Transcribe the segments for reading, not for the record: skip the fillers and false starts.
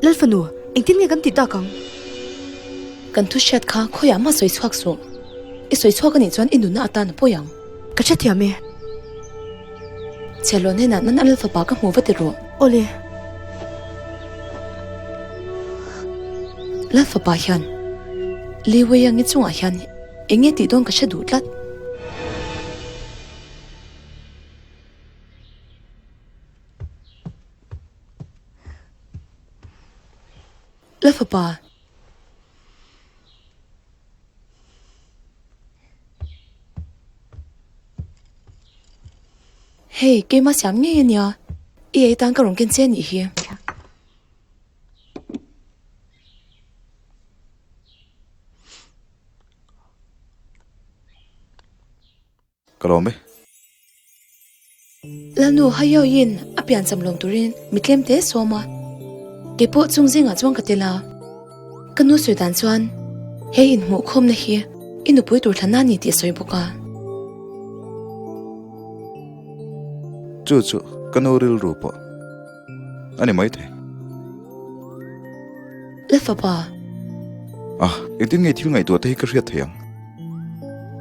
Lal fanu, engtin nge kan tih tak ang? Kan thu hriat kha khawiah mah sawi chhuak suh. I sawi chhuak anih chuan i nunna atan a pawi ang. Ka hrethiam e. Chhiahhlawh hnenah nan a lal fapa ka hmu va ti rawh. Awle. Lal fapa hian Li Weiyangi chungah hian eng nge tih dawn ka hre duh tlat. Lal fapa. Hei, keimah siam ngei a nia. I ei tan ka rawn ken che anih hi. Ka lawm e. Lalnu Hayoyin a piancham lawm turin mi tlem te sawm a, kei pawh chung zingah chuan ka tel a. Ka nu sawi dan chuan he inhmuhkhawmna hi i nupui tur thlan a ni tih a sawi bawk a. Chu chu ka nu rilru pawh a ni maithei. La fapa. Ah, engtin nge thil ngaihtuah te hi ka hriat thei ang?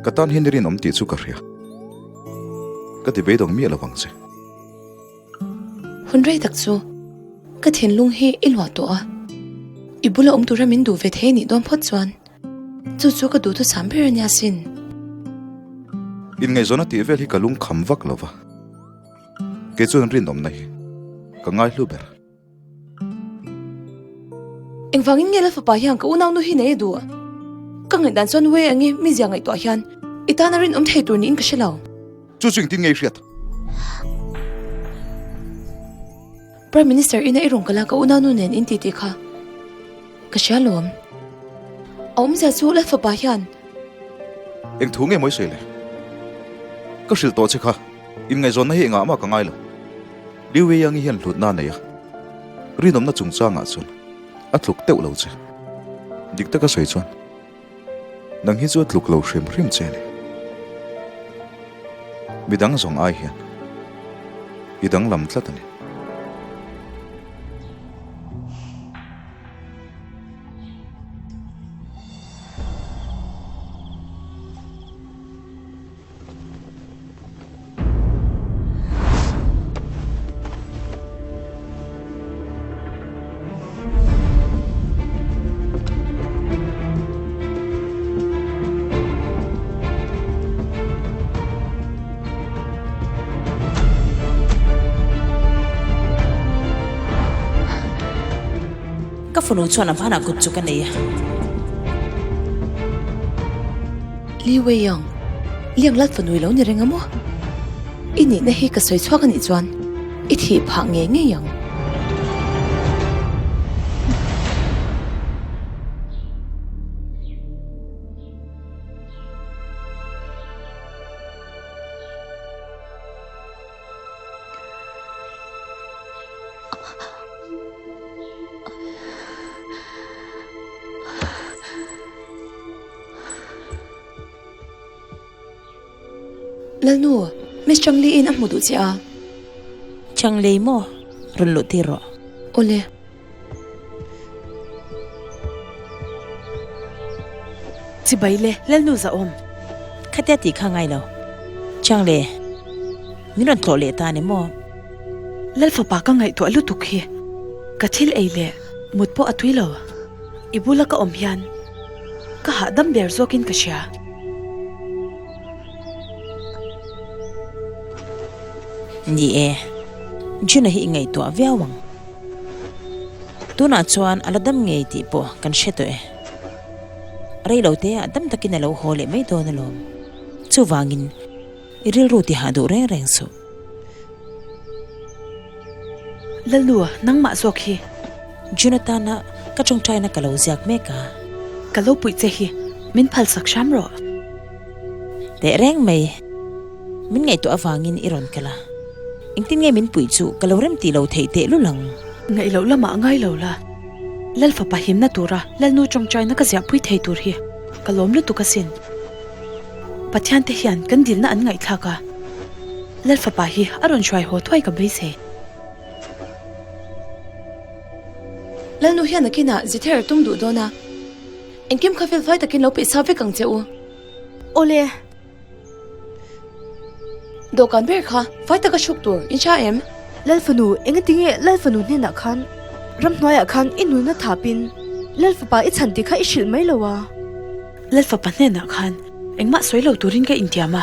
Ka tan hian i rinawm tih chu ka hria. Ka ti beidawng miah lo vang che. Hun rei tak chu ka thinlung hi i luah tawh a, i bula awm tura min duh ve thei anih dawn phawt chuan chu chu ka duhthusam ber a nia sin. Inngaihzawn a tih vel hi ka lungkham vak lo va, kei chuan rinawmna hi ka ngaihlu ber. Engvangin nge la fapa hian ka unau nu hi nei a duh? Ka ngaihdan chuan Wei angi mizia ngaihtuah hian i tana rinawm thei tur niin ka hre lo. Chu chu engtin nge i hriat? Prime Minister ina i rawn kal a ka unau nu nen in titi kha ka hria lawm. A awmzia chu la fapa hian. Eng thu nge mawi sawi le? Ka hrilh tawh che kha, inngaihzawnna hi engah mah ka ngai lo. Liu Weiyangi hian hlutna a nei a, rinawmna chungchangah chuan a tluk teuh lo che. Dik taka sawi chuan nang hi chu a tluk lo hrim hrim che a ni. Midang zawng ai hian i danglam tlat a ni. Ka fanu chuan a hmanah kut chu ka nei a. Li Weiyang, Liang Lal fanu i lo ni reng a maw? I nihna hi ka sawi chhuak a nih chuan i thih phah ngei ngei ang. Lalnu, Miss Changli in a hmu duh che a. Changli maw? Rawn luh tir rawh. Awle. Chibai le, Lalnu zahawm. Khatia tih kha ngai lo. Changli, min rawn tlawh leh ta a ni maw? Lal fapa ka ngaihtuah lutuk hi ka thil ei leh mut pawh a tui lo. I bula ka awm hian ka hahdam ber zawkin ka hria. Ni e, Juna hi i ngaihtuah viau ang. Tunah chuan a la dam ngei tih pawh kan hre tawh e. Rei lo te ah dam takin a lo haw leh mai dawn alawm. Chuvangin i rilru ti hah duh reng reng suh. Lalnu, nangmah zawk hi. Jonathan-a ka tawngtaina ka lo ziak mek a. Ka lo puih che hi, min phalsak hram rawh. Teh reng mai, min ngaihtuah avangin i rawn kal a. Engtin nge min puih chu ka lo rem tih lo theih teh lul ang. Ngaih loh lamah ngai lo la, Lal fapa himna tura Lalnu tawngtaina ka ziahpui thei tur hi ka lawm lutuk asin. Pathian te hian kan dilna an ngaihthlak a. Lal fapa hi a rawn hruai haw thuai ka beisei. Lalnu hian nakinah zither a tum duh dawn a, engkim kha fel fai takin lo peih sa vek ang che u. Awle. Dawhkan ber kha fai taka hruk tur in hria em? Lalfanu, engatinge Lalfanu hnenah khan ramhnuaiah khan i nunna thapin Lalfapa i chhan tih kha i hrilh mai lo a? Lalfapa hnenah khan engmah sawi lo turin ka intiam a,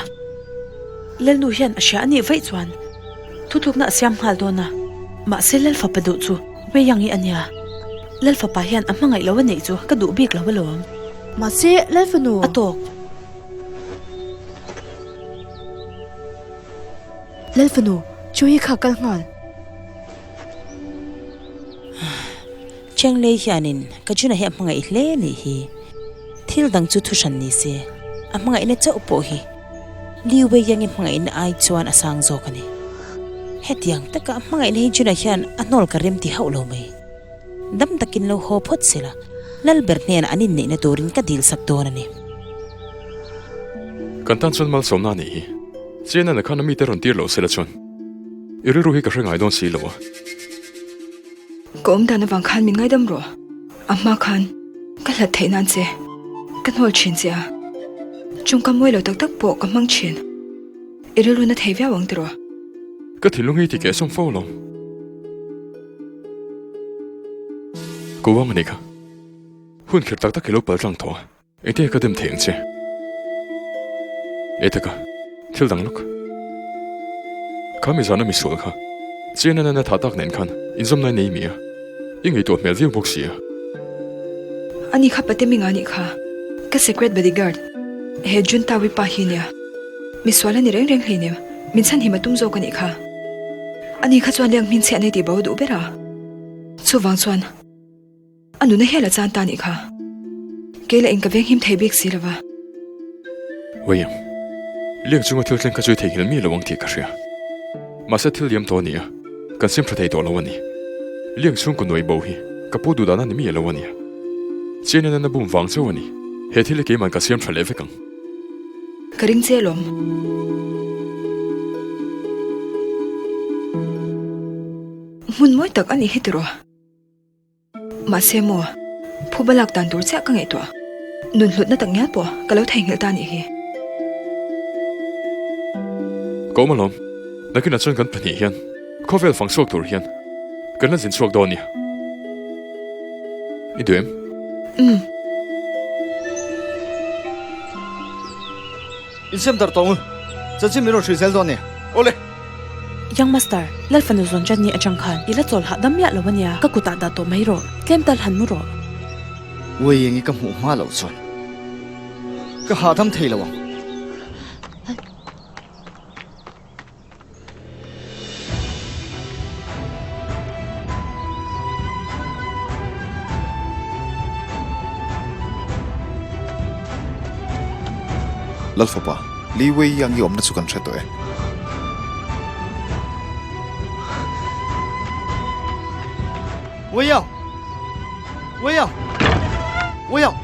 Lalnu hian a hria a nih vaih chuan thutlukna a siam nghal dawn a, mahse Lalfapa duh chu Wei Yang hi a nia, Lalfapa hian a hmangaih lo a neih chu ka duh bik lo alawm. Mahse Lalfanu. A tawk. Lalfanu, chu hi kha kal nghal. Chenglei hianin ka Juna hi a hmangaih hle nih hi. Thil dang chu thu hran ni se, a hmangaihna chauh pawh hi Liu Weiyang-i hmangaihna ai chuan a sang zawk a ni. Hetiang taka a hmangaihna hi Juna hian a hnawl ka rem ti hauh lo mai. Dam takin lo haw phawt sela, Lalber hnenah an inneihna turin ka dil sak dawn a ni. Kan tan chuan malsawmna a nih hi. Chianana khan a mite rawn tir loh sela chuan i rilru hi ka hre ngai dawn si lo a. Ka awm dan avang khan min ngaidam rawh. A hma khan ka hlat theih nan che ka hnawl thin che a, tawngkam mawi lo tak tak pawh ka hmang thin. I rilru na thei viau ang tiraw? Ka thinlung hi ti keh sawm fo lo. Ko ang a nih kha. Hun kher tak tak hi lo pal tlang tawh a. Engtin ka dem thei ang che? E taka, thil dang lawk. Kha mi zana misual kha, chian a nana tha tak nen khan inzawmna i nei mi a, i ngaihtuah hmel viau bawk si a. Ani kha pate minga nih kha, ka secret bodyguard he Junta Wipa hi nia. Misual a ni reng reng hleinem, min chhanhim a tum zawk a nih kha. Ani kha chuan leng hmingchhiah nei tih bo a duh ber a, chuvang chuan. A nuna hial a chan ta nih kha. Kei lah in ka venghim thei bik si lova. William, Liang chunga thil thleng kha chu i theihnghilh mi lo ang tih ka hria. Mahse thil liam tawh a ni a, kan sim tha thei tawh lo a ni. Liang chhungkaw nuai bo hi ka pu duh dan a ni mi lo a nia. Chian in a bum vang chauh a ni. He thil hi keiman ka siam tha leh vek ang. Ka ring che alawm. Hmun mawi tak a nih hi tiraw. Mahse maw, phuba lak dan tur chiah ka ngaihtuah. Nun hlutna tak ngial pawh ka lo theihnghilh ta anih hi. Ka awm alawm, nakinah chuan kan pahnih hian khawvel fang chhuak tur hian kan la zin chhuak dawn nia. I duh em? Umm. Insiam dar tawng u, chanchin min rawn hrilh zel dawn nia. Awle! Young Master, Lal fanu zawn chan ni atang khan i la chawl hahdam miah lo ania, ka kutah dah tawh mai rawh, tlem tal han mu rawh. Uai eng i ka hmuh hma loh chuan ka hahdam thei lo ang. Lalfapa, Li Wei Yang i awmna chu kan hre tawh e. Wei Yang! Wei Yang! Wei Yang!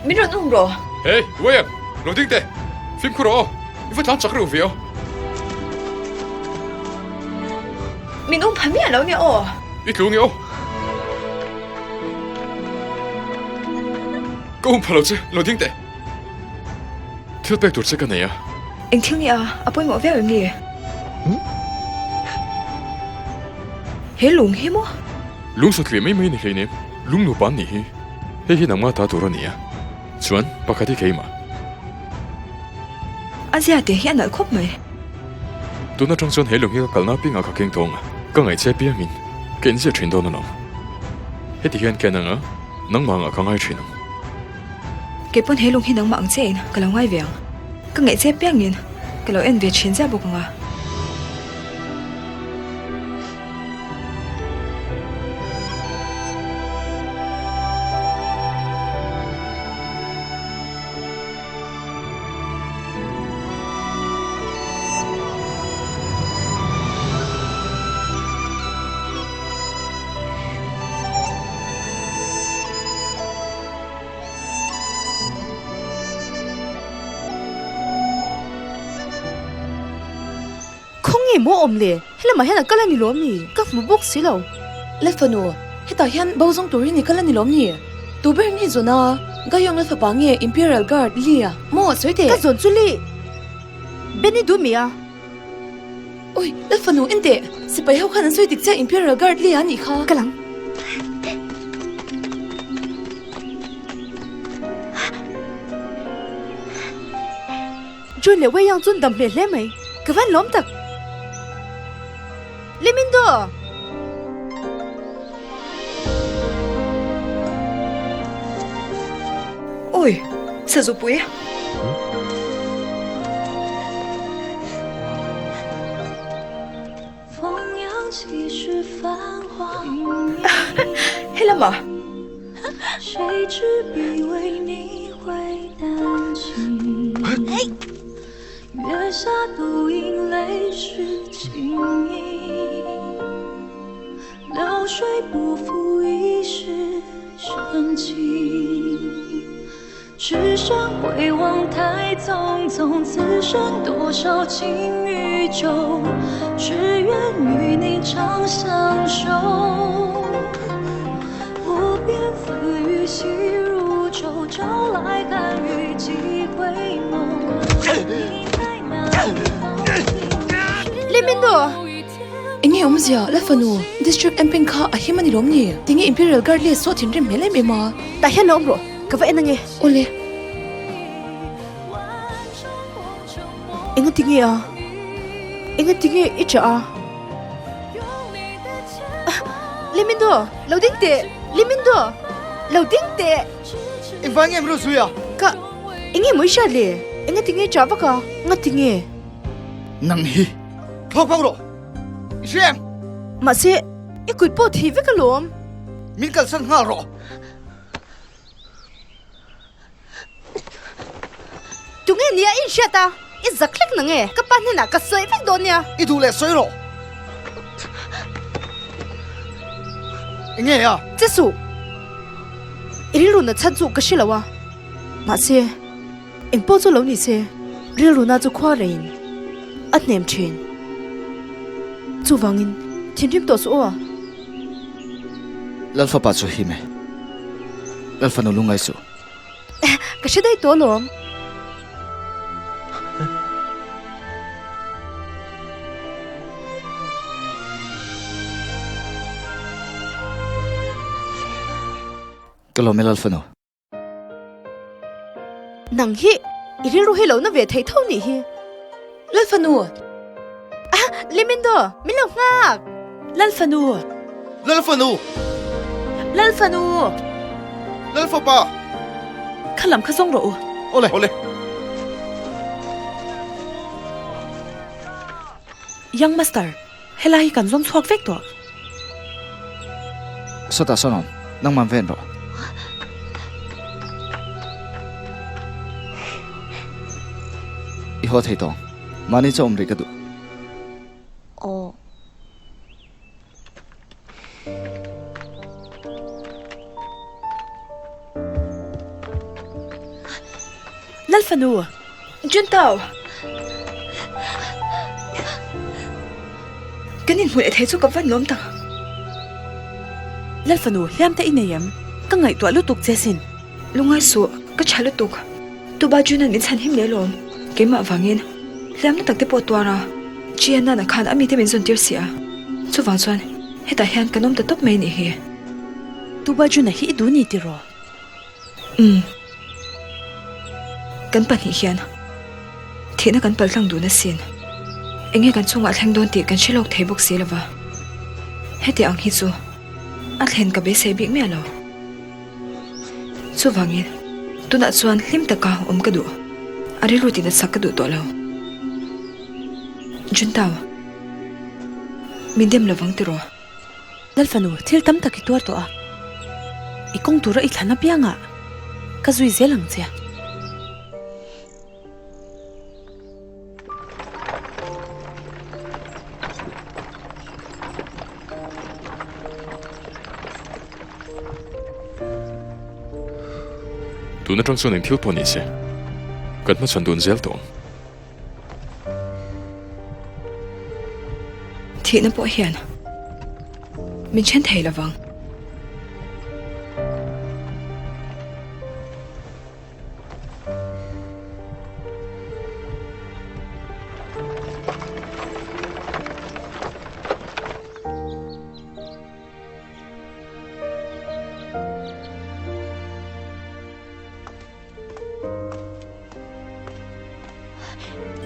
Min rawn um rawh. Hey, Wei-ang, lo ding teh. Fimkhur rawh aw, i va tlan chak reuh ve aw. Min um pha miah lo nia aw. I tlu nge aw. Ka um pha lo che, lo ding teh. Thil pek tur che ka nei a. Eng thil nge a, a pawimawh viau em ni? He lung hi maw? Lung satliah mai mai ni hleinem, lung nupa an nih hi. Hei hi nangmah ta tur a ni a, chuan pakhat hi keimah. A zia te hi a nalh khawp mai. Tun atang chuan he lung hi ka kalna apiangah ka keng tawng a, ka ngaihche apiangin ka inziah thin dawn alawm. Heti hian ka en ang a, nangmah angah ka ngai thin ang. Kei pawn he lung hi nangmah ang chiahin ka lo ngai ve ang. Ka ngaihche apiangin ka lo en ve thin ziah bawk ang a. Enge maw awm le? Helamah hian a kal a ni lawm ni? Ka hmu bawk si lo. Lalfanu, hetah hian bo zawng turin i kal a ni lawm ni? Tu ber nge zawn a? Gayong Lalfapa nge Imperial Guard Lee a? Maw, sawi teh! Ka zawn chu Lee! Benny du mi a? Oi, Lalfanu, en teh! Sipai ho khan an sawi dik chiah Imperial Guard Lee a nih kha. Ka lang. Jun leh Wei Yang chu an dam hmel hle mai. Ka van lawm tak. Lee Min Do! Oi, Sazupui. Helama. Limindo! Enge awmzia, la fanu, District Amping kha a him a ni lawm ni? Tinge Imperial Guard leh saw thinrim hmel em em a? Tah hian lo awm rawh, ka va en ange. Awle. Enga tinge a? Enga tinge i chah a? Limindo, lo ding teh! Limindo, lo ding teh! Engvang nge Mru Zuia? Ka, enge maw i hriat le? Enga tinge i chah vak a? Nga tinge? Nang hi thlawk vak rawh! I hria em? Mahse, i kut pawh thei vek alawm. Min kalsan nghal rawh! Tunge nia i inhriat a? I zak hlek na nge? Ka pa hnenah ka sawi vek dawn nia. I duh leh sawi rawh. Enge a? Che suh. I rilru na chhan chu ka hre lo a. Mahse, eng pawh chu lo ni se, rilru na chu khua reiin a hnem thin. Chuvangin, thinrim tawh suh aw. Lalfapa chu him e. Lalfanu lungngai suh. Ka hre daih tawh alawm. Ka lawm e Lalfanu. Nang hi i rilru hi lo na ve thei tho nih hi. Lalfanu! Ah, Limindo, min lo nghak! Lalfanu! Lalfanu! Lalfanu! Lalfapa! Kha lam kha zawng rawh u. Awle! Awle! Young Master, helai hi kan zawng chhuak vek tawh. Sawtah sawn awm, nangman ven rawh. I haw thei tawng, mahni chu awm rih ka duh. Aw. Lalfanu! Juntao! Kan inhmuh leh thei chu ka van lawm tak. Lalfanu, hliam te i nei em? Ka ngaihtuah lutuk che sin. Lungai suh, ka tha lutuk. Tuba Junan min chhan him leh alawm. Keimah vangin hliamna tak te pawh tuar a, Chianana khan a mite min zawn tir si a. Chuvang chuan hetah hian kan awm ta tawp mai nih hi. Tuba Juna hi i duh ni tiraw? Umm. Kan pahnih hian thihna kan paltlang dun asin. Enge kan chungah thleng dawn tih kan hre lawk thei bawk si lova. Heti ang hi chu a thlen ka beisei bik miah lo. Chuvangin tunah chuan hlim taka awm ka duh. A rilru tih natsak ka duh tawh lo. Juntao, min dem lovang tiraw? Lalfanu, thil tam tak i tuar tawh a, i kawng tura i thlan apiangah ka zui zel ang che. Tun atang chuan eng thil pawh ni se, kan hmachhawn dun zel tawh ang. Thihna pawh hian min then thei lovang.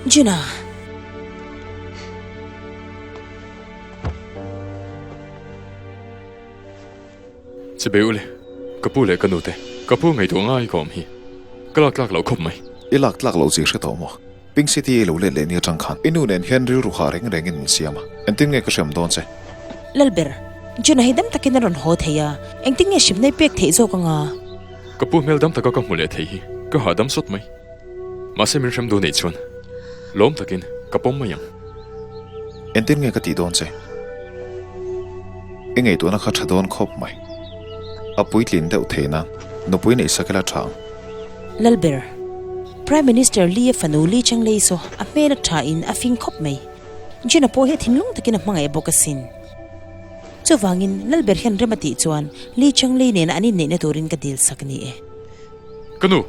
Juna. Chibai ule, ka pu leh ka nu te, ka pu ngaihtuah ngai ka awm hi. Ka lak tlak loh khawp mai. I lak tlak loh zir hre tawh maw? Pink City i lo let leh ni atang khan i nu nen hian rilru hah reng rengin min siam a, engtin nge ka hriam dawn che? Lalber, Juna hi dam takin a rawn haw thei a, engtin nge hrimna i pek theih zawk anga? Ka pu hmel dam taka ka hmu leh thei hi ka hahdam sawt mai. Mahse min hrem duh neih chuan lawm takin ka pawm mai ang. Engtin nge ka tih dawn che? I ngaihtuahna kha tha dawn khawp mai. A puitlin deuh thei nan nupui neih sak ila tha ang. Lalber, Prime Minister Lee-a fanu Lee Chang-lei saw a hmel a tha in a fing khawp mai. Jin-a pawh hi a thinlung takin a hmangaih bawk asin. Chuvangin Lalber hian rem a tih chuan Lee Chang-lei nena an inneihna turin ka dil sak ni e. Ka nu!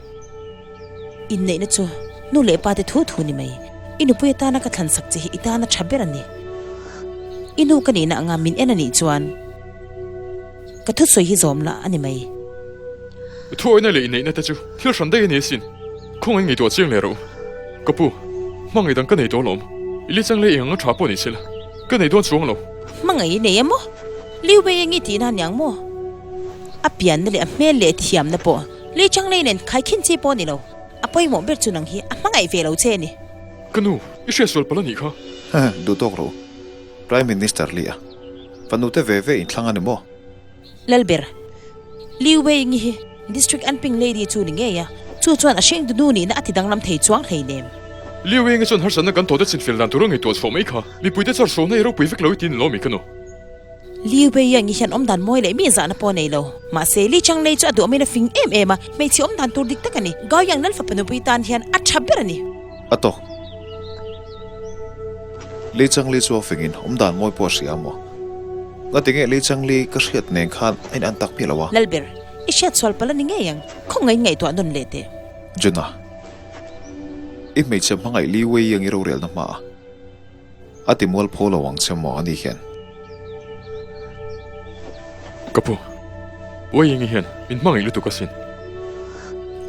Inneihna chu nu leh pa te thu thu ni mai. I nupui atana ka thlan sak che hi i tana tha ber a ni. I nu ka nihna anga min en a nih chuan ka thusawi hi zawm lah a ni mai. Thuawina leh inneihna te chu thil hran daih a ni asin. Khawngaih ngaihtuah chiang leh rawh u. Ka pu, hmangaih dang ka nei tawh alawm. I li chang leh eng anga tha pawh ni sela, ka nei dawn chuang lo. Hmangaih i nei em aw? Liu Wei eng i tihna a niang maw? A pianna leh a hmel leh thiamna pawh Li Chang Lei nen khaikhin chi pawh a ni lo. A pawimawh ber chu nang hi a hmangaih ve lo che a ni. Ka nu, i hriatsual palh a nih kha. Duh tawk rawh u. Prime Minister Li a fanu te ve ve inthlang a ni maw? Lalber, Liu Wei ngi hi District Anping Lady chu ni ngei a, chu chuan a hring dunu nihna a ti danglam thei chuang hleinem. Liu Wei ngi chuan harsatna kan tawhte chinfel dan tur a ngaihtuah chhuah mai kha, mipuite chuan hruaina i ropui vek lo i ti ni lo mi ka nu. Liu Wei ngi hian awm dan mawi leh mi zahna pawh a nei lo. Mahse, Li Chang Lei chu a duhawmin a fing em em a, hmeichhe awm dan tur dik tak a ni. Gao Yang Lal fapa nupui tan hian a tha ber a ni. A tawk. Li Chang Li chu a fingin awm dan mawi pawh a hria maw? Ngati nge Li Chang Li ka hriat nen khan a in an tak miah lo a? Lalber, i hriat sual palh a ni ngei ang, khawngaih ngaihtuah nawn leh teh. Juna, i hmeichhe hmangaih Li Wei Yang i rorelna hma a, a ti mual pho lo ang che maw ani hian? Ka pu, Wei Yang i hian min hmangaih lutuk asin.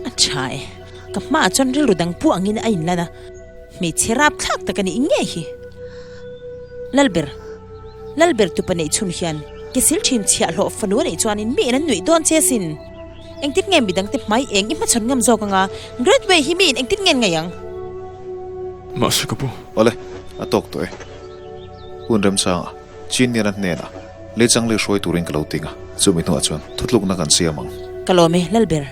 A tha e, ka hmaah chuan rilru dang pu angin a inlan a. Hmeichhe rapthlak tak a nih ngei hi. Lalber, Lalber tupa neih chhun hian ke sil thin chhiahhlawh fanu a neih chuanin mi in an nuih dawn che asin. Engtin nge midangte hmai eng i hmachhawn ngam zawk anga Great Way hi mi in engtin nge an ngaih ang? Mahse ka pu. Awle, a tawk tawh e. Hun remchanga Chin Nian a hnenah Lechangli hruai turin ka lo ting a, chumi hnuah chuan thutlukna kan siam ang. Ka lawm e, Lalber.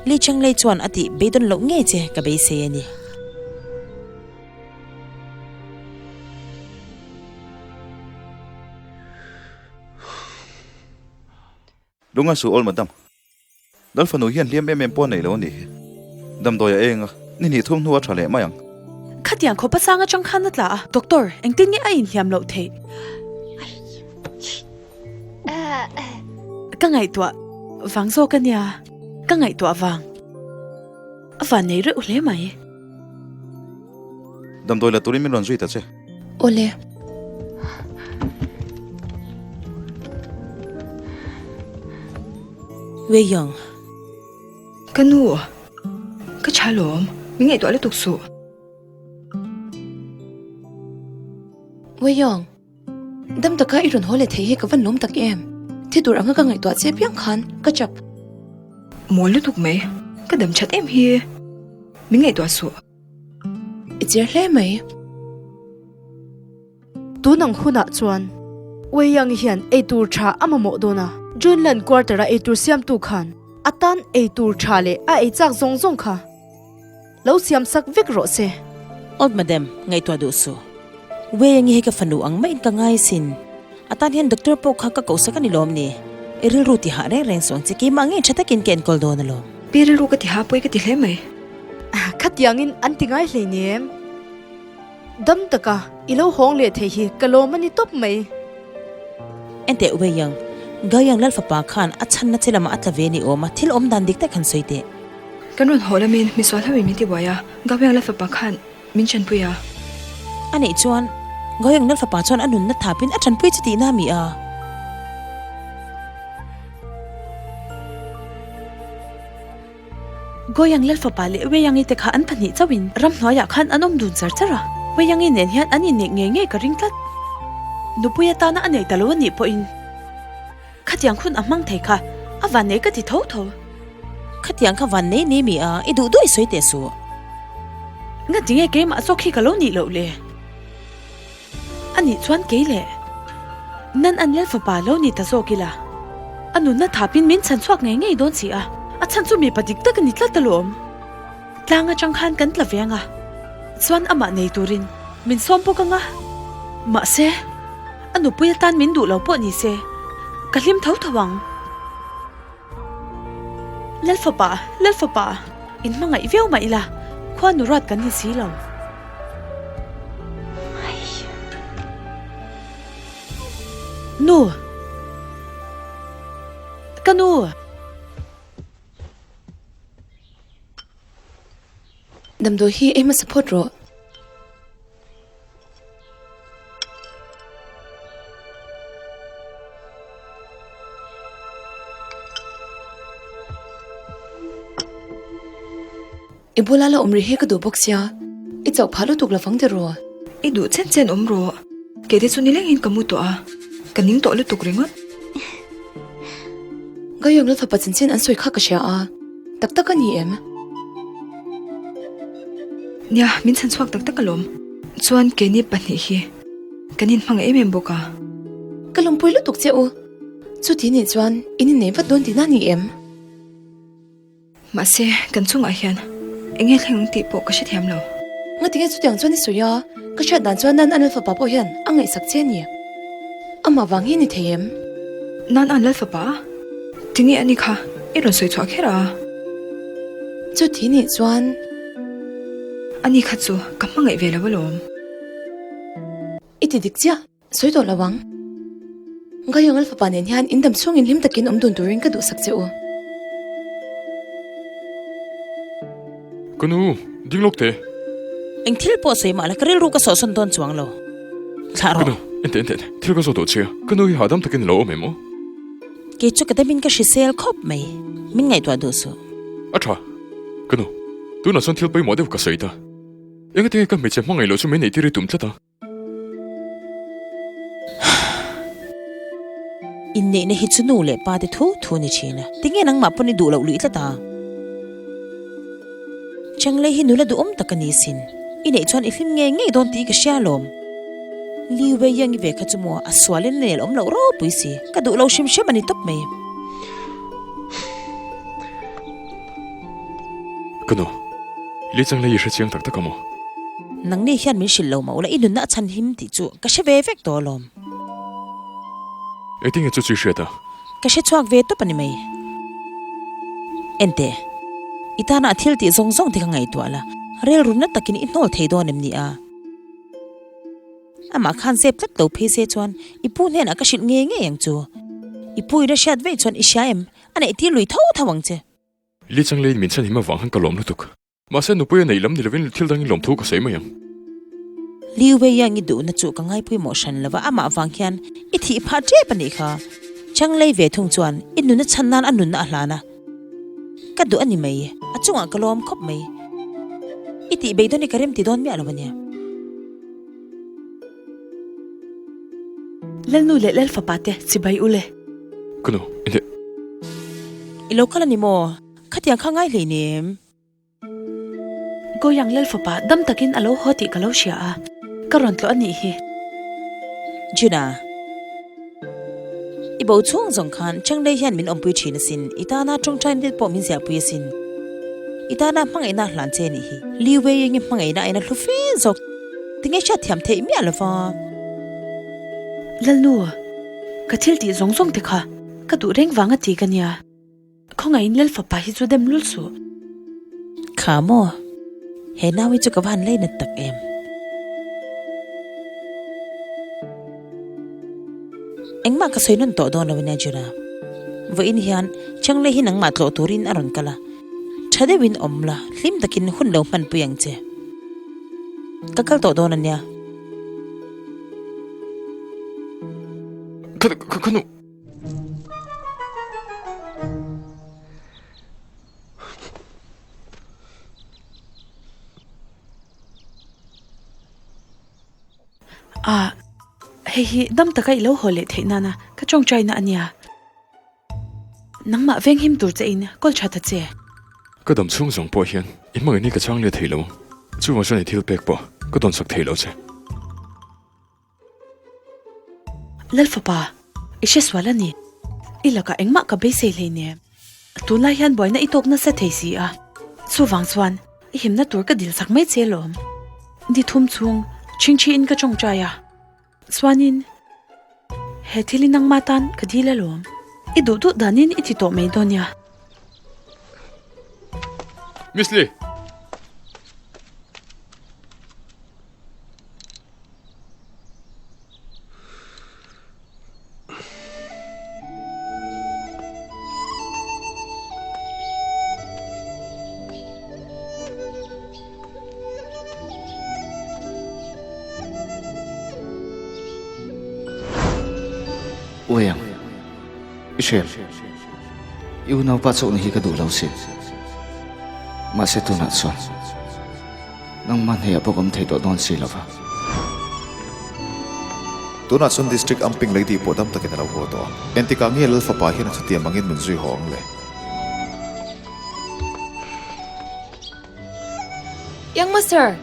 Lechangli chuan a tih beidawn loh ngei che ka beisei a ni. Lunga su awl madam. Lal fanu hian hliam em em pawh a nei lo a nih hi. Damdawi a eng a, ni hnih thum hnu a tha leh mai ang. Khatiang khawpa sang atang khan a tla a, doctor, engtin nge a inhliam loh theih? Ka ngaihtuah vang zawk a nia, ka ngaihtuah vang. A van nei reuh hle mai. Damdawi la turin min rawn zui ta che. Awle. Wei Yong. Ka nu, ka tha lawm, min ngaihtuah lutuk suh. Wei Yong, dam taka i rawn haw leh thei hi ka van lawm tak em? Thi tur anga ka ngaihtuah che piang khan ka chap. Mawl lutuk mai, ka dam that em hi, min ngaihtuah suh. I cher hle mai. Tun ang hunah chuan Wei Yang hian eitur tha a mamawh dawn a, Junlan quarter-a eitur siamtu khan a tan eitur tha leh a ei chak zawng zawng kha lo siam sak vek rawh se. Old Madam, ngaihtuah duh suh. Wei Yang hi ka fanu ang maiin ka ngai sin. A tan hian doctor pawh kha ka koh sak a ni lawm ni? I rilru ti hah reng reng suh ang che, keimah ngei tha takin ka enkawl dawn alawm. Pi rilru ka ti hah pawi ka ti hle mai. Khatiangin an ti ngai hleinem. Dam taka i lo hawng leh thei hi ka lawm a ni tawp mai. Enteh Wei Yang, Gaoyang Lalfapa khan a chhanna che lamah a tla ve ni awm a, thil awm dan dik tak han sawi teh. Kan rawn haw lamin misual ho in min ti buai a, Gaoyang Lalfapa khan min chanpui a. A neih chuan Gaoyang Lalfapa chuan a nunna thapin a chanpui che tihna a mi a. Goyang Lalfapa leh Weiyangi te kha an pahnih chauhin ramhnuaiah khan an awm dun char char a, Weiyangi nen hian an inneih ngei ngei ka ring tlat. Nupui atana a nei ta lo a nih pawhin khatiang hun a hmang thei kha a vannei ka ti tho tho. Khatiang kha vannei ni mi a, i duh duh i sawi teh suh. Ngatinge keimah zawk hi ka lo nih loh le? A nih chuan kei leh Nan an Lalfapa lo ni ta zawk ila, a nunna thapin min chhan chhuak ngei ngei dawn si a, a chhan chu mipa dik tak a ni tlat alawm. Tlang atang khan kan tla ve ang a, chuan amah nei turin min sawm bawk ang a, mahse a nupui atan min duh lo pawh ni se ka hlim tho tho ang. Lalfapa, Lalfapa, in hmangaih viau mah ila, khua nu ruat kan ni si lo. Nu! Ka nu! Damdawi hi ei hmasa phawt rawh. I bula la awm rih hi ka duh bawk sia, i chauh phah lutuk lovang ti rawh. I duh chen chen awm rawh, kei te chu nilengin ka mu tawh a, ka ning tawh lutuk ringawt. Gayong la fapa chanchin an sawi kha ka hria a, tak tak a ni em? Nia, min chhan chhuak tak tak alawm. Chuan keini pahnih hi kan inhmang em em bawk a. Ka lawmpui lutuk che u. Chuti nih chuan in innei vat dawn tihna a ni em? Mahse, kan chungah hian eng nge thleng ang tih pawh ka hrethiam lo. Ngatinge chutiang chuan i sawi a, ka hriat dan chuan Nan An Lalfapa pawh hian a ngaihsak che a ni. Amah vang hi ni thei em? Nan An Lalfapa? Tinge a ni kha i rawn sawi chhuah kher a? Chuti nih chuan. Ani kha chu ka hmangaih ve lo alawm. I ti dik chiah. Sawi tawh lo ang. Gayongal fapa nen hian in dam chhungin hlim takin awm dun turin ka duhsak che u. Ka nu, ding lawk teh. Eng thil pawh sawi mah la ka rilru ka sawhsawn dawn chuang lo. Thlah rawh. Ka nu, ente ente ente, thil ka zawh tawh che a, ka nu hi hahdam takin a lo awm em aw? Kei chu ka damin ka hrisel khawp mai, min ngaihtuah duh suh. A tha, ka nu, tunah chuan thil pawimawh deuh ka sawi ta. Engati nge ka hmeichhe hmangaih loh chu min neihtir i tum tlat a? Inneihna hi chu nu leh pa te thu thu a ni thin a, tinge nangmah pawn i duh loh luih tlat a? Changlei hi nula duhawm tak a ni sin, i neih chuan i hlim ngei ngei dawn tih ka hria alawm. Li Wei Yang i ve kha chu maw a sualin a nel awm loh ropui si, ka duh lo hrim hrim a ni tawp mai. Ka nu, Li Changlei i hrechiang tak tak a maw? Nangni hian min hrilh lo mah ula i nunna a chhan him tih chu ka hre ve vek tawh alawm. Engtin nge chu chu i hriat a? Ka hre chhuak ve tawp a ni mai. Enteh, i tana a thil tih zawng zawng te ka ngaihtuah la, rilru na takin i hnawl thei dawn em ni a? Amah khan zep tlat lo phei se chuan i pu hnenah ka hrilh ngei ngei ang chu. I pu in a hriat veih chuan i hria em? A neih tir lui tho tho ang che. Li Changleiin min chhan him avang khan ka lawm lutuk. Mahse nupui a neih lam ni lovin thil dangin lawmthu ka sawi mai ang. Liu Wei Yang i duhna chu ka ngaipawimawh hran lova amah vang hian i thih phah tep a nih kha. Chang lei ve thung chuan i nunna chhan nan a nunna a hlan a. Ka duh a ni mai, a chungah ka lawm khawp mai. I tih bei dawn i ka rem ti dawn miah lo a nia. Lalnu leh Lalfapa te chibai u le. Ka nu, enge? I lo kal a ni maw? Khatiang kha ngai hleinem. Goyang Lal fapa dam takin a lo haw tih ka lo hria a, ka rawn tlawh a nih hi. Juna, i bo chhung zawng khan Changlei hian min awmpui thin asin, i tana tawngtai net pawh min ziahpui asin. I tana hmangaihna a hlan che a nih hi. Li Wei enge hmangaihna a ina hlu fe zawk tinge hriat thiam theih miah lova. Lalnu, ka thil tih zawng zawng te kha ka duh reng vang a ti ka nia. Khawngaihin Lal fapa hi chu dem lul suh. Kha maw? He nau hi chu ka va han lei nat tak em? Engmah ka sawi nawn tawh dawn lo ania Juna. Vawiin hian Changlei hi nangmah tlawh turin a rawn kal a, tha deuhin awm la, hlim takin hun lo hmanpui ang che. Ka kal tawh dawn ania. Ka ka nu. Ah, hei hi dam taka i lo haw leh theih nana ka tawngtaina a nia. Nangmah venghim tur che in kawl tha ta che. Ka dam chhung zawng pawh hian i hmangaih ni ka chang leh thei lo ang. Chuvang chuan i thil pek pawh ka dawnsak thei lo che. Lalfapa, i hre sual a ni. I lakah engmah ka beisei hleinem. Tunlai hian buaina i tawk nasa thei si a, chuvang chuan i himna tur ka dil chak mai che lawm. Ni thum chhung chhingchhiin ka tawngtai a, chuanin he thil i nangma tan ka dil alawm. I duh duh danin i ti tawh mai dawn nia. Miss Lee! Uiang, i hriat, i unaupa chauhna hi ka duh lo sin. Mahse tunah chuan Nangmah hneih ah pawh ka awm thei tawh dawn si lo va. Tunah chuan District Amping Lady pawh dam takin a lo haw tawh a. Engtikah nge Lal fapa hian a chutiam angin min zui haw ang le? Young Master!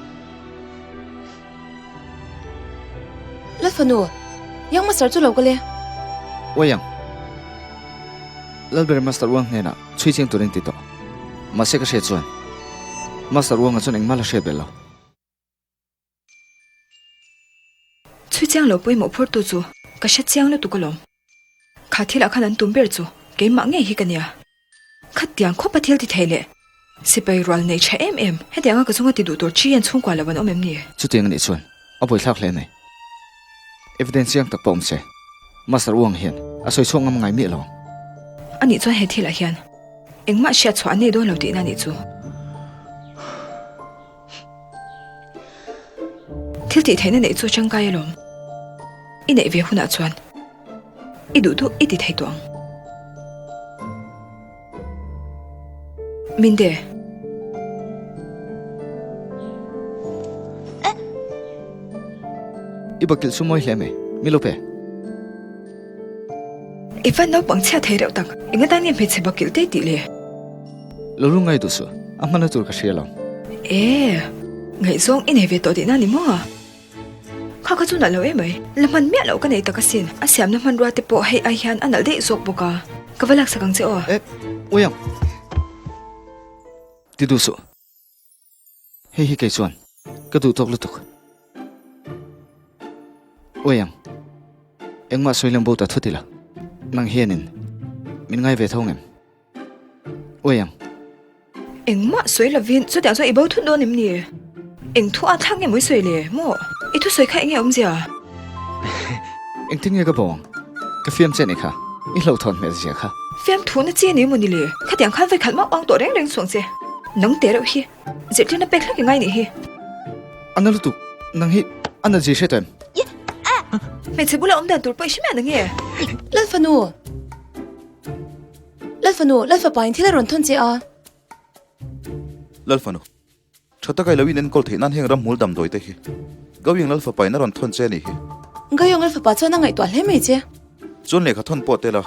Lal fanu, Young Master chu lo kal e. Uai ang. Lalber Master Uang hnenah chhui chiang turin ti tawh. Mahse ka hriat chuan Master Uanga chuan engmah la hriat belh lo. Chhui chiang lo pawimawh phurtu chu ka hre chiang lutuk alawm. Kha thilah khan an tum ber chu keimah ngei hi ka nia. Khatiang khawpa thil ti thei leh sipai rual nei tha em em hetianga ka chunga ti duh tur chi hian chhungkua lo an awm em ni? Chutiang anih chuan a buaithlak hle mai. Evidence chiang tak pawh awm se, Master Wang hian a sawi chhuak ngam ngai miah lo ang. Anih chuan he thilah hian engmah hriat chhuah an nei dawn lo tihna anih chu. Thil tih theihna neih chu tangkai alawm. I neih ve hunah chuan i duh duh i ti thei tawh ang. Minde. I bakilh chu mawi hle mai, mi lo pe. I van naupang chhia thei reuh tak, eng atan nge hmeichhe bakilh te tih le? Lo lu ngai duh suh, a hmana tur ka hria lo. E, ngaihzawng i nei ve tawh tihna ni maw? Kha kha chu nalh lo emai, la hman miah loh ka nei tak asin, a siamna hmanrua te pawh hei ai hian a nalh daih zawk bawk a, ka va laksak ang che aw. E, ui ang. Ti duh suh. Hei hi kei chuan ka duh tawk lutuk. Ui ang. Engmah sawi lem bo ta thut ila, nang hianin min ngai ve tho ngem? Ui ang. Engmah sawi lovin chutiang chuan i bo thut dawn em ni? Eng thu a thlak nge mawi sawi le maw? I thusawi kha enge awmzia? Engtin nge ka bo ang? Ka fiam che ni kha, i hlauhthawn hmel zia kha. Fiamthu na chi a ni maw ni le? Khatiang khan vawikhat mauh ang tawh reng reng chuang che. Nang te reuh hi zirtirna pek hlek i ngai nih hi. A na lutuk, nang hi a na zir hre tawh em? Hmeichhe bula awm dan tur pawh i hre miah na nge? Lalfanu! Lalfanu, Lalfapa in thil a rawn thawn che a. Lalfanu, tha taka i lo inenkawl theih nan heng ramhmul damdawi te hi Gaoyang Lalfapa in a rawn thawn che a nih hi. Gaoyang Lalfapa chuan a ngaihtuah hle mai che. Chuan lehkha thawn pawh tel a.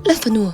Lalfanu.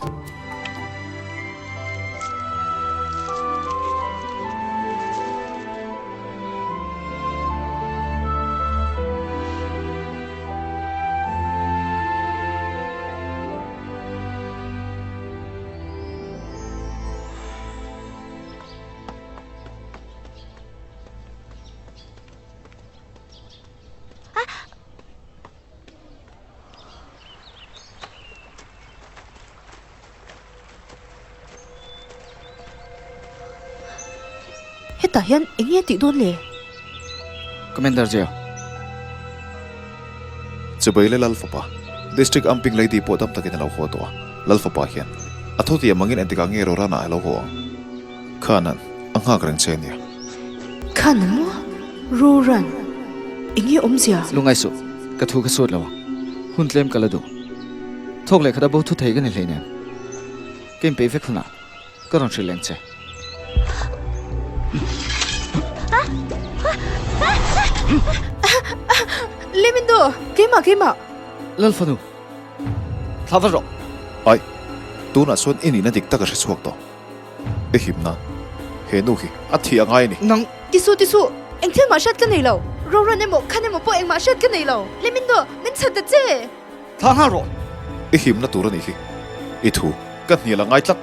Hetah hian eng nge tih dawn le? Commander Zia. Chibai le Lal fapa, District Amping Lady pawh dam takin a lo haw tawh a, Lal fapa hian a tho tiam angin engtikah nge Roran-ah a lo haw ang? Khanan a nghak reng che ania. Khan maw? Roran, enge awmzia? Lungngai suh, ka thu ka sut lo ang. Hun tlem ka la duh. Thawk leh khat a bo thu thei ka ni hleinem. Ka inpeih vek hunah ka rawn hrilh leng che. Limindo, keimah, keimah! Lal fanu, thla vat rawh. Aih, tunah chuan i nihna dik tak a hre chhuak tawh. I him nan, he nu hi a thih a ngai a ni. Nang. Tisu, tisu, eng thil mah hriat ka nei lo. Roran emaw, khan emaw pawh engmah hriat ka nei lo. Limindo, min chhan ta che! Thla nghal rawh. I himna tur a nih hi. I thu ka hnial a ngai tlat.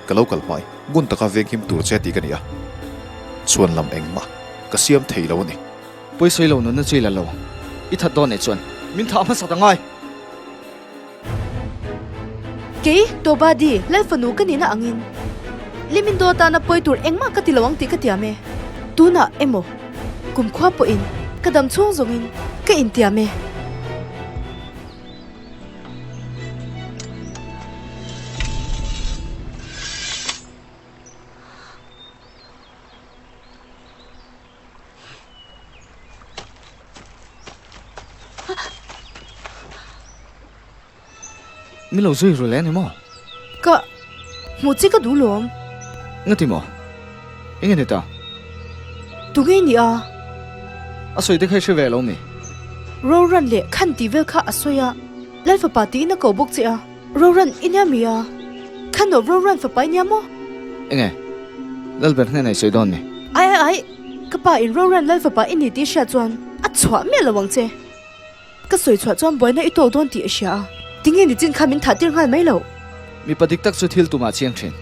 Ka lo kal hmai ngun taka veng him tur che tih ka ni a, chhuan lam engmah ka siam thei lo a ni. Pawisawi lo nunna chu i la lo. I that dawn eh chuan min thah hmasa ta ngai. Kei, Tobadi, Lalfanu ka nihna angin Limindo tana pawi tur engmah ka ti lo ang tih ka tiam e. Tunah emaw, kumkhua pawhin ka dam chhung zawngin ka intiam e. Min lo zui ru leh ani maw? Ka hmuh chi ka duh lawm. Ngati maw? Eng nge ni ta? Tunge ni a? A sawi te kha i hre ve lo mi? Roran leh khan tih vel kha a sawi a, Lal fapa tiin a ko bawk che a. Roran i nia mi a? Khan aw Roran fapa i nia maw? Eng nge? Lalber hnenah i sawi dawn ni? Ai ai ai! Ka pa in Roran Lal fapa i ni tih hriat chuan a chhuah miah lo ang che. Ka sawi chhuah chuan buaina i tawk dawn tih a hria a, tinge nichin kha min thah tir nghal mai lo. Mipa dik tak chu thil tumah chiang thin.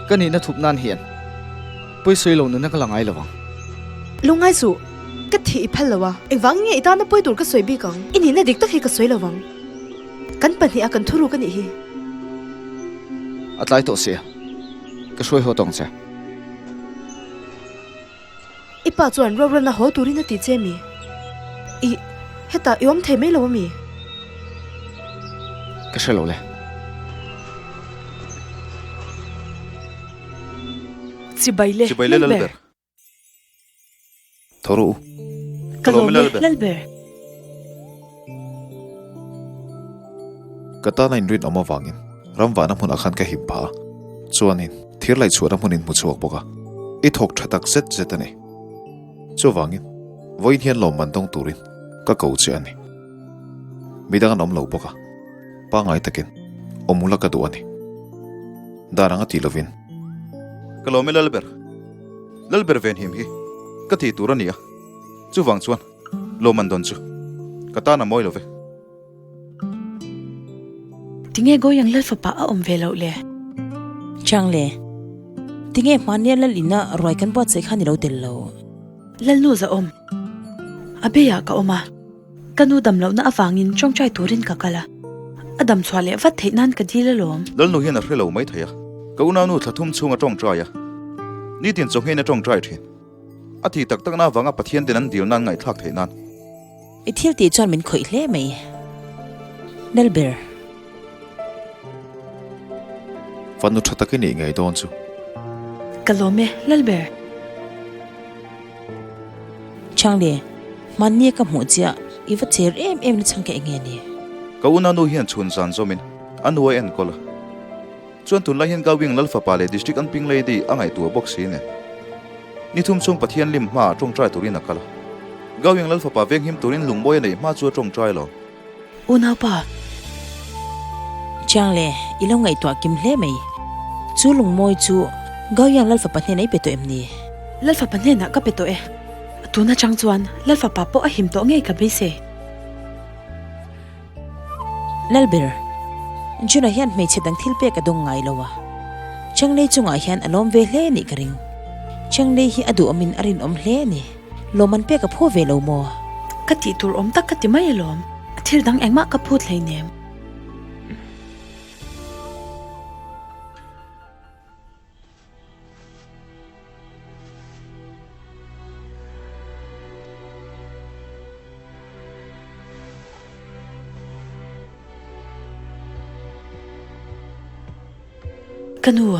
Ka nihna thup nan hian pawisawi lo nuna ka la ngai lo ang. Lungngai suh, ka thih i phal lo a, engvangin nge i tana pawi tur ka sawi bik ang? I nihna dik tak hi ka sawi lo vang. Kan pahniha kan thuruk a nih hi. A tlai tawh sia, ka hruai haw tawng che. I pa chuan rorelna haw turin a ti che mi? I, hetah i awm thei mai lo a mi? Ka hre lo le. Chibai le, Chibai le Lalber. Tho rawh u. Ka lawm e, Lalber. Ka tana inrinawm avangin ramvahna hmunah khan ka him phah a, chuanin thir laih chhuahna hmunin hmu chhuak bawk a, i thawk tha tak zet zet a ni. Chuvangin, vawiin hian lawmman dawng turin ka ko che a ni. Midang an awm lo bawk a, pangngai takin awm ula ka duh a ni. Dan anga ti lovin. Ka lawm e Lalber. Lalber venhim hi ka tih tur a ni a, chuvang chuan lawmman dawn chu ka tan a mawi lo ve. Tinge Goyang Lal fapa a awm ve loh le? Chiang le, tinge hmania Lal ina ruai kan buatsaih kha ni lo tel lo? Lalnu zahawm, a beiah ka awm a, ka nu dam lohna avangin tawngtai turin ka kal a, a dam chhuah leh vat theih nan ka dil alawm. Lalnu hian a hre lo mai thei a, ka unaunu thla thum chhunga tawngtai a, nitin chawnghein a tawngtai thin. A tih tak takna avanga Pathian ten an dil nan ngaihthlak theih nan. I thil tih chuan min khawih hle mai. Lalber. Fanu tha tak i nih ngei dawn chu. Ka lawm e, Lalber. Chhangle, hmanni ka hmuh chiah, i va cher em em na chhang ka eng nge ni? Ka una nu hian chhun zan zawmin a nu a enkawl a. Chuan tunlai hian Gawing Lal fapa leh District Anping Lady a ngaihtuah bawk si nen. Ni thum chhung Pathian lim hmaah tawngtai turin a kal a. Gawing Lal fapa venghim turin lungmawi a neih hma chu a tawngtai lo. Unaupa. Chiang le, i lo ngaihtuah kim hle mai. Chu lungmawi chu Gaoyang Lal fapa hnenah i pe tawh em ni? Lal fapa hnenah ka pe tawh e. Tun atang chuan Lal fapa pawh a him tawh ngei ka beisei. Lalber, Juna hian hmeichhe dang thil pek a dawng ngai lo a, Chenglei chungah hian a lawm ve hle nih ka ring. Chenglei hi a duhawmin a rinawm hle a ni. Lawm an pek a phu ve lo maw? Ka tih tur awm tak ka ti mai alawm, thil dang engmah ka phut hleinem. Ka nu.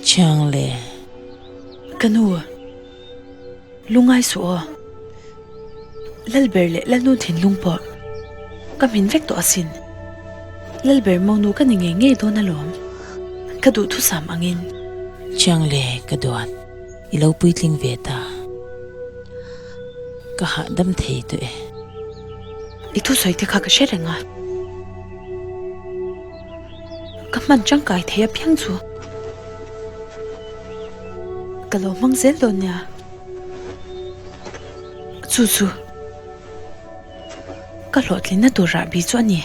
Chiang le. Ka nu. Lungai suh aw. Lalber leh Lalnu thinlung pawh ka hmin vek tawh asin. Lalber monu ka ni ngei ngei dawn alawm. Ka duhthusam angin. Chiang le ka duat. I lo puitling ve ta. Ka hahdam thei tawh e. I thusawi te kha ka hre reng a. Ka hman tangkai thei apiang chu ka lo hmang zel dawn nia. Chu chu ka hlawhtlinna tur rahbi chu a ni.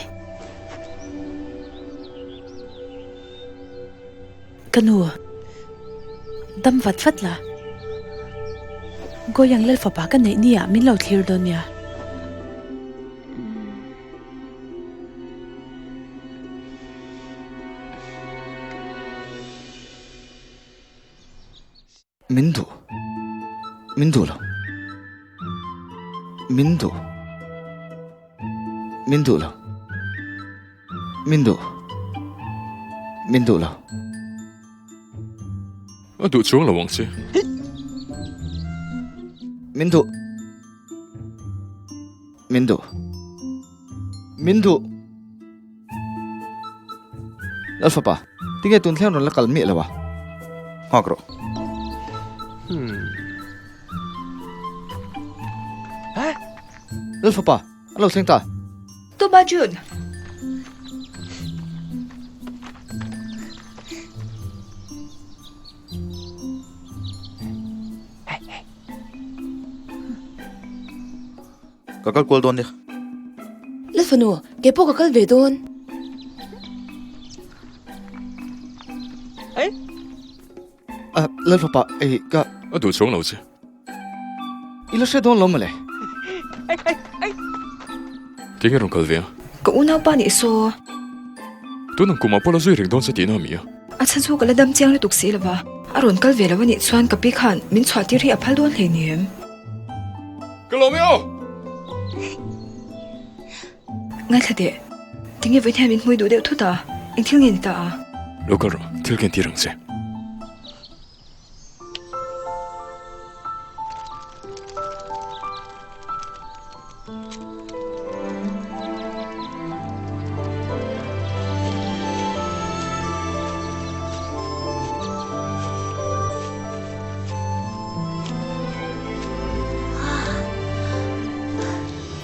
Ka nu, dam vat vat la. Goyang Lalfapa ka neih ni ah min lo thlir dawn nia. Min duh. Min duh lo. Min duh. Min duh lo. Min duh. Min duh lo. A duh chuang lo ang che. Min duh. Min duh. Min duh. Lalfapa, tinge tun thleng rawn la kal miah lo a? Nghak rawh. Lalfapa, a lo thleng ta. Tuba June. Ka kal kual dawn nia. La fanu, kei pawh ka kal ve dawn. A, Lalfapa, ei, ka. A duh chuang lo che. I la hre dawn lo mawle. Tinge rawn kal ve a? Ka unaupa nih saw. Tun ang kumah pawh la zui reng dawn che tihna a mi a? A chhan chu ka la dam chiang lutuk si lova, a rawn kal ve lo a nih chuan ka pi khan min chhuah tir hi a phal dawn hleinem. Ka lawm e aw! Ngaithla teh, tinge vawiin hian min hmui duh deuh thut a, eng thil nge ni ta a? Lo kal rawh, thil ken tir ang che.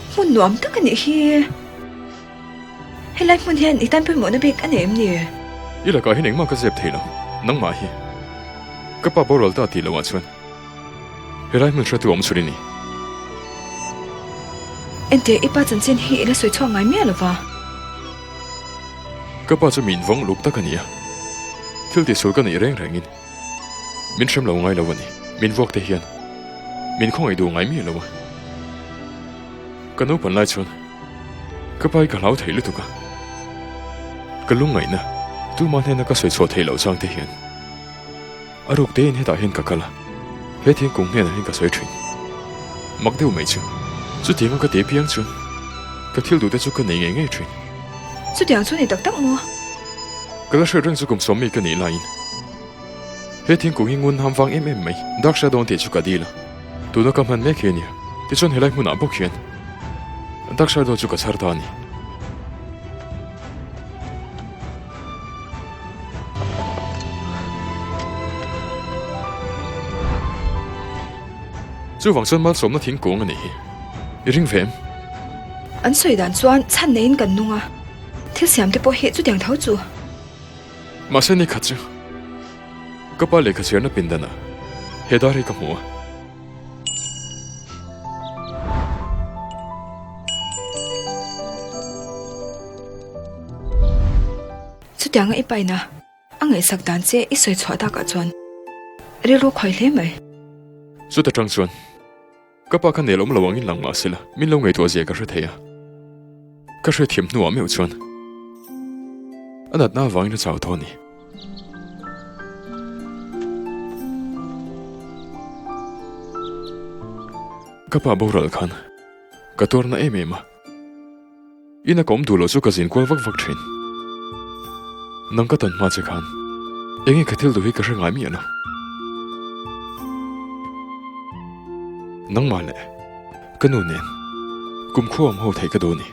Hmun nuam tak a nih hi. Helai hmun hian i tan pawimawhna bik a nei em ni? I lakah hian engmah ka zep thei lo, nangmah hi. Ka pa boral ta tih lohah chuan helai hmun hretu awm chhun i ni. Enteh, i pa chanchin hi i la sawi chhuak ngai miah lo va. Ka pa chu mi invawng luk tak a ni a, thil tihsual ka neih reng rengin min hrem lo ngai lo a ni. Min vuak te hian min khawngaih duh ngai miah lo a. Ka naupan lai chuan ka pa hi ka hlau thei lutuk a, ka lungngaihna tuma hnena ka sawi chhuah theih loh chang te hian a ruk tein hetah hian ka kal a, he thingkung hnenah hian ka sawi thin. Mak deuh mai chu, chutianga ka tih piang chuan ka thil duhte chu ka nei ngei ngei thin. Chutiang chu ni tak tak maw? Ka la hriat reng chu kum sawm mi ka nih laiin he thingkung hi ngun ham vang em em mai dak hria dawn tih chu ka dil a, tuna ka hman mek hi a nia. Tichuan helai hmunah bawk hian dak hria dawn chu ka chhar ta a ni. Chuvang chuan malsawmna thingkung a nih hi. I ring ve em? An sawi dan chuan chhan neiin kan nung a, thil siam te pawh hi chutiang tho chu. Mahse ni khat chu ka pa lehkha chhiarna pindanah he dar hi ka hmu a. Chutianga i paina a ngaihsak dan che i sawi chhuah takah chuan rilru khawi hle mai. Chuta tang chuan ka pa kha nel awm lo angin lang mah sela min lo ngaihtuah zia ka hre thei a. Ka hrethiam hnuah meuh chuan a natna avangin a chau tawh a ni. Ka pa boral khan ka tuarna em em a. Ina ka awm duh loh chu ka zin kual vak vak thin. Nang ka tawn hma che khan enge ka thil duh hi ka hre ngai miah lo. Nangmah leh ka nu nen kumkhua awm ho theih ka duh a ni.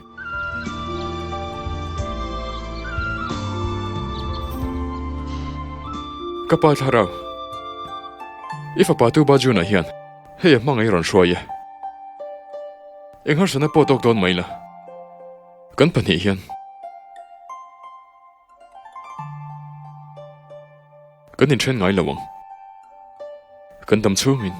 Ka pa thlarau, i fapa tu ba June-ah hian hei a hmangaih rawn hruai e. Eng harsatna pawh tawk dawn mai la, kan pahnih hian. Kan inthen ngai lo ang. Kan dam chhungin.